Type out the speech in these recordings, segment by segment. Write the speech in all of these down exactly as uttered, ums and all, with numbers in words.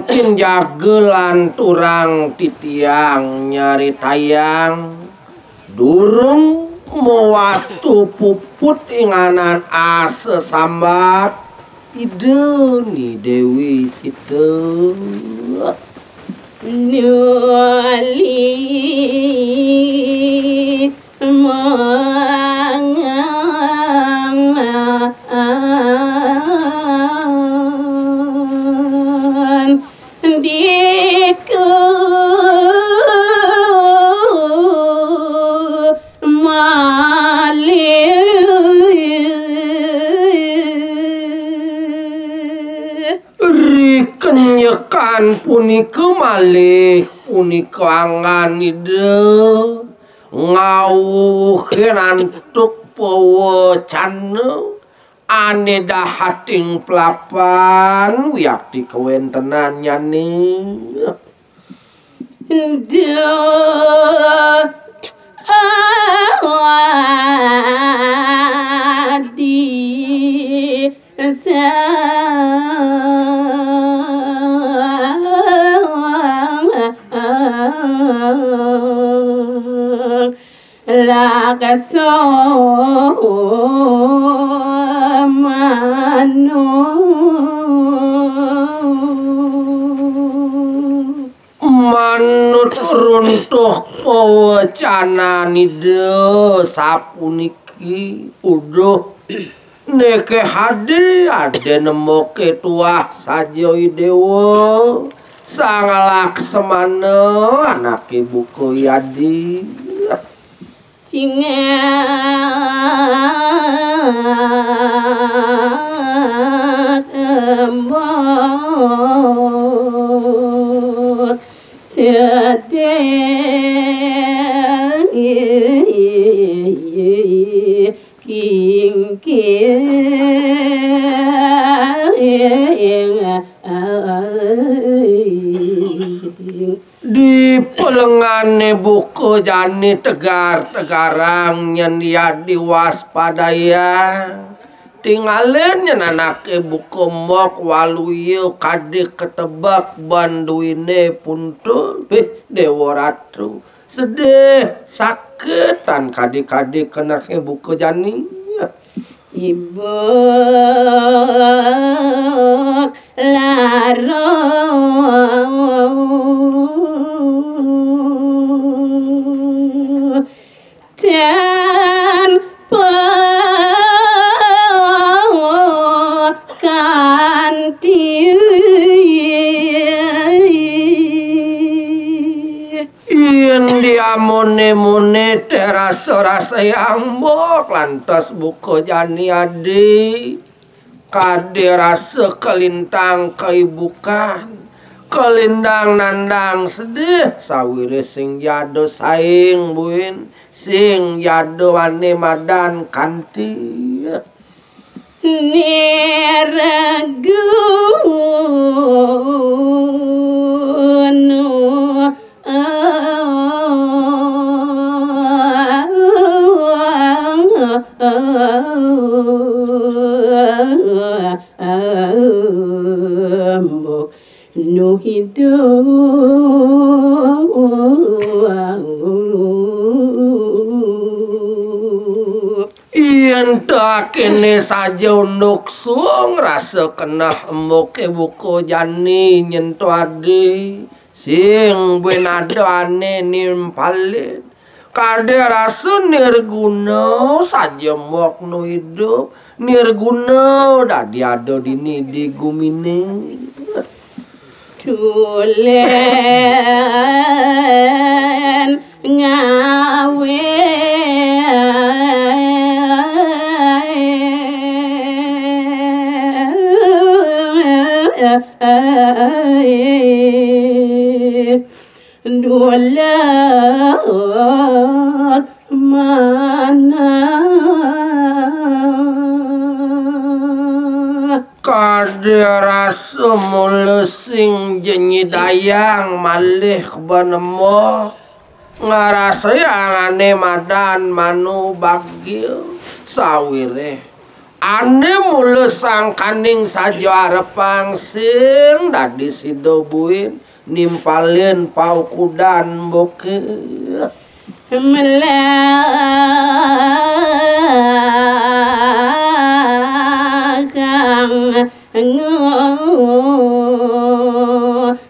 Kin jaga lanturang titiang nyaritayang, durung mawastu puput inganan asa sambat Ida ni Dewi Sita. Nuli mangan diku malih. Rikenyekan punika malih punika angan Ida ngawuhin antuk pawecana ane dahating pelapan wiakti kawentenannyane. Duh, adi sang laksamana. Manut runtuh pawecanan Ida sapuniki, uduh neke hade ade nemoke tuah saja I Dewa Sang Laksamana anake buka yadi. Cingak embok sedih kingking. Di pelengane buka jani tegar-tegarang nyen yadi waspadayang. Tingalin nyen anake buka mok waluya kadi ketebek ban duine puntul. Bih, Dewa Ratu. Sedih, sakit tan kadi-kadi kenehe buka jani. Ibuk lara tanpa kanti. Yen diamune-mune te rasa-rasa yang mbok lantas buka jani adi. Kade rasa kalintang kaibukan, kalindang nandang sedih, sawire sing jada saing buin, sing jada wane madan kanti. Nirguna Mbok nu hidup. Yen tak kene saja unduk sung rasa keneh embuke buka jani nyentuh adi. Sing buin ada ane nimpalin. Kade rasa nirguna saja mok nu idup, nirguna dadi ada dini di gumine. Tulen ngawe. Dulak manah. Kada rasa mula sing jenyidayang malih banemok. Ngarasayang ane madan manu bagya sawireh. Ané mula sangkaning saja arepang sing dadi sida buin nimpalin paukudan mboké. Melakang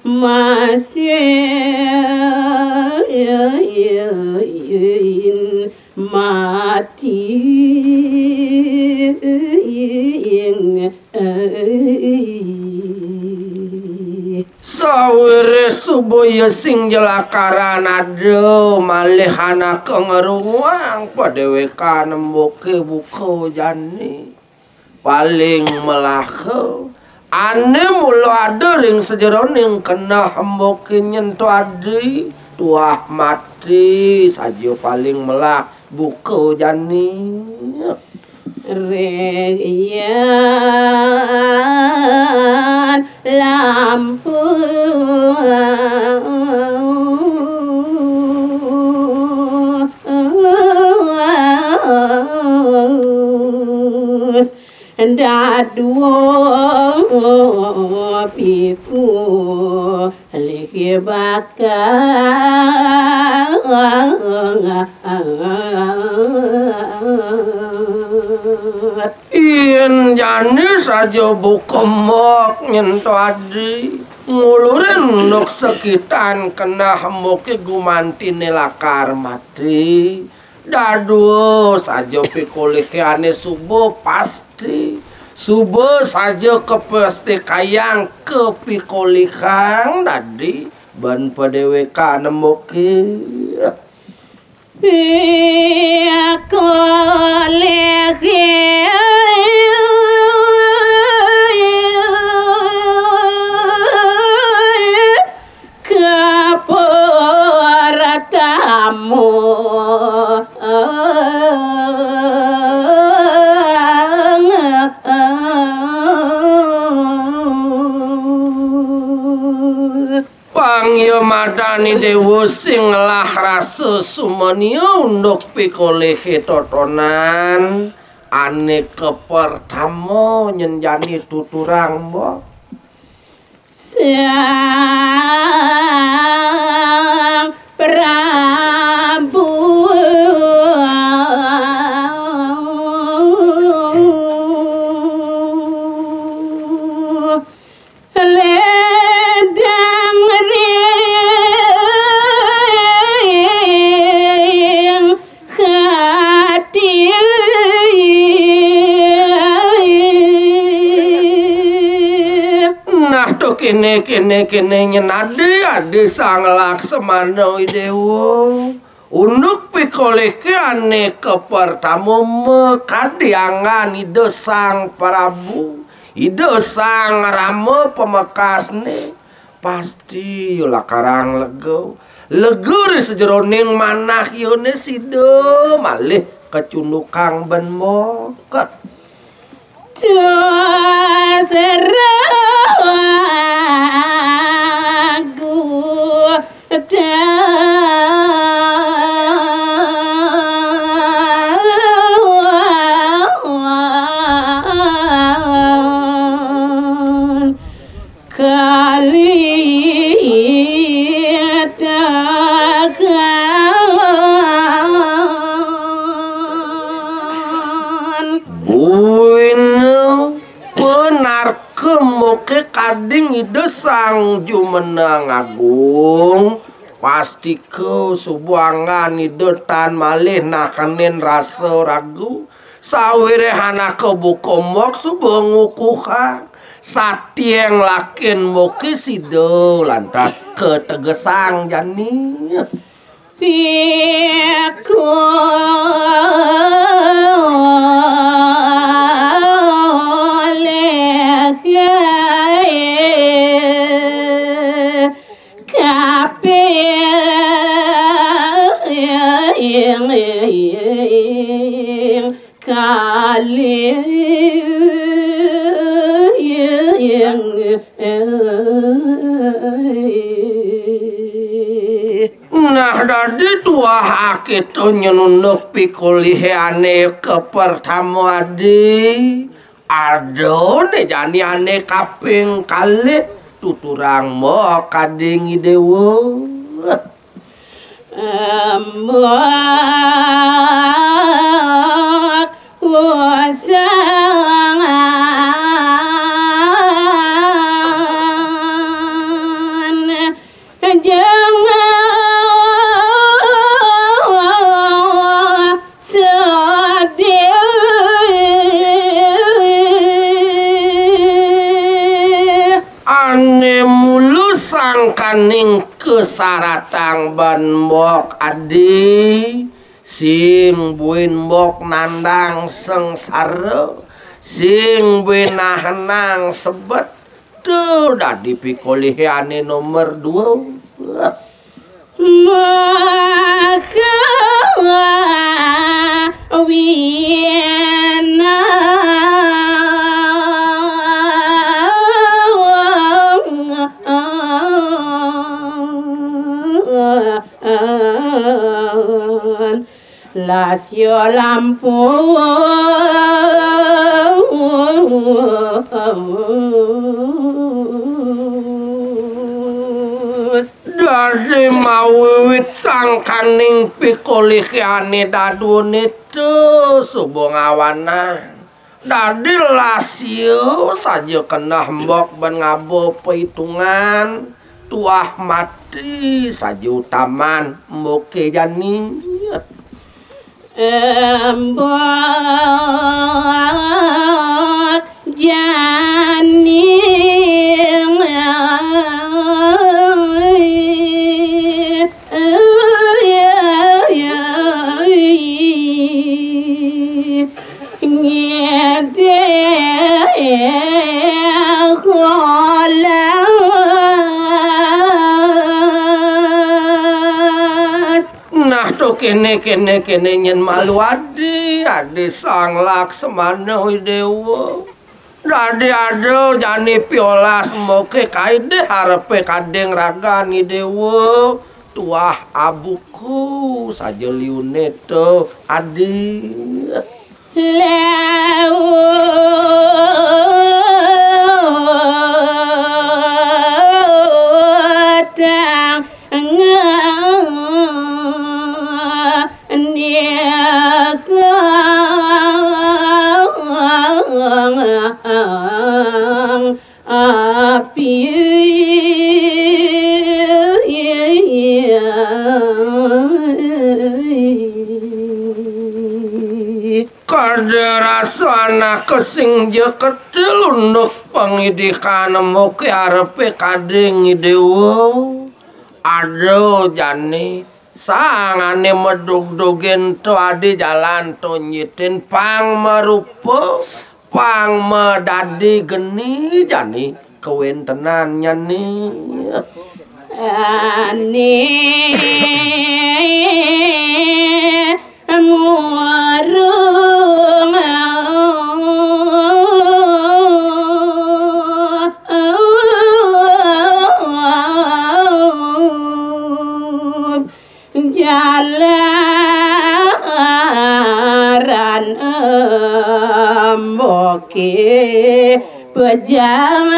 masih mati. Sawiré suba ya sing jelakaran ada malih anaka ngrunguang padéwékan mboké buka jani. Paling melaha, ané mula ada ring sajeroning keneh mboké nyén to adi, tuah mati saja paling melah buka jani. Ring yan lampu dadua piku liki bakal. Yén jani saja buka mbok nyén to adi, ngulurin unduk sekitan keneh mboké gumantiné lakar mati. Dadua saja pikolihé ané suba pasti. Suba saja kapastikayang kapikolihang dadi ban padéwékan mboké. Pikolihé kapertama. Pang ya madan Déwa sing ngelah rasa sumania unduk pikolihé totonan ané kapertama nyén jani tuturang mbok. Sang Prabu ledang ring hati. Nah, to kéné, kéné, kéné nyén adi, adi Sang Laksamana Déwa. Unduk pikolihé ané kapertama makadi anggan Ida Sang Prabu, Ida Sang Rama pamekasné. Pasti ya lakarang lega. Lega ri sajeroning manah yané sida malih kacundukang ban mbok. Terus ragu dan kali tekan. Buina panarka mboké kading Ida Sang Jumeneng Agung, pastika suba anggan Ida tan malih nahenin rasa ragu. Sawiréh anaka buka mbok suba ngukuhang, satiang lakin mboké sida lantas kategesang jani. Pikolih kaping kalih. Nah, Dadi tuah akéto nyén unduk pikolihé ané kapertama, Adi. Ada né jani ané kaping kalih, tuturang Mbok Adi Déwa. Mbok kusangan. Jangan sedih. Ané mula sangkaning kasaratang ban Mbok Adi, sing buin Mbok nandang sangsara, sing buin nahanang sebet, to dadi pikolihé ané nomor dua. Maka wina lasya lampus. Dadi mawiwit sangkaning pikolihé ané dadua nita suba ngawanang. Dadi lasya saja keneh Mbok ban ngaba paitungan, tuah mati saja utaman Mboké jani. Mbok jani ngidih kolas. Nah, to kéné, kéné, kéné nyén malu Adi, Adi Sang Laksmana Déwa. Dadi ada jani piolas Mboké kaidih arepé kading ragan Déwa, tuah abuku saja liuné to Adi. Lautang ngendikang api. Kada rasa anaké sing ja ketil unduk pangidihan Mboké arepé kading Déwa. Ada jani Sang ané madugdugin to Adi jalan to nyitin pang marupa, pang madadi geni jani kawéntenannyané. Ané murung jalaran Mboké pejalan.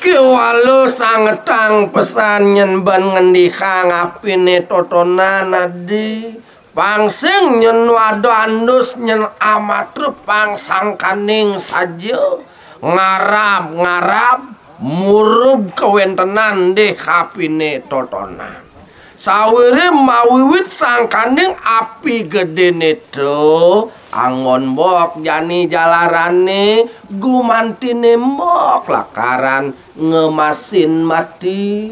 Kéwala sangetang pesan nyén ban ngendihang apiné totonan Adi. Pang sing nyén wada andus nyén amatra pang sangkaning saja ngarab-ngarab murub kawéntenan dih apiné totonan. Sawiréh mawiwit sangkaning api gedéné to, anggon Mbok jani jalarané gumantiné Mbok lakaran ngemasin mati.